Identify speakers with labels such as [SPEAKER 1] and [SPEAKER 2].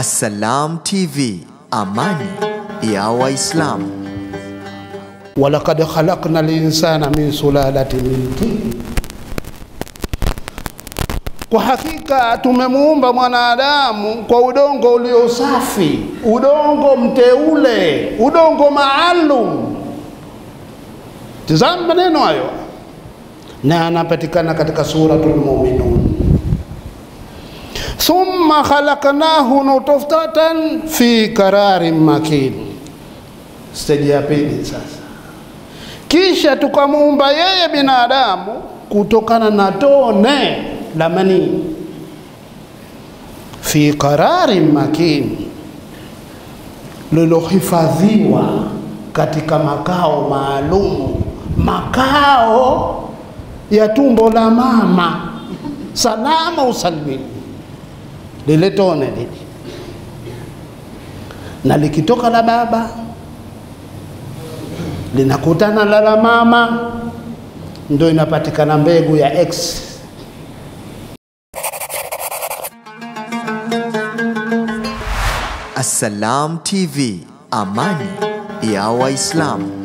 [SPEAKER 1] Assalam TV, amani ya Waislamu.
[SPEAKER 2] Walaqad khalaqna al-insana min sulalatin min tin, kwa hakika tumemuumba mwanadamu kwa udongo ulio safi, udongo mteule, udongo maalum. Tazama maneno hayo, na anapatikana katika Suratul Mu'minun. Thumma khalaqnahu nutfatan fi qararin makin. Stage ya pili sasa. Kisha tukamuumba yeye binadamu kutokana na tone la mani, fi qararin makin, lilohifadhiwa katika makao maalum, makao ya tumbo la mama, salama usalmini. Lile tone lile, na likitoka la baba linakutana la mama, ndio inapatikana mbegu ya X.
[SPEAKER 1] Assalam TV, amani ya Waislamu.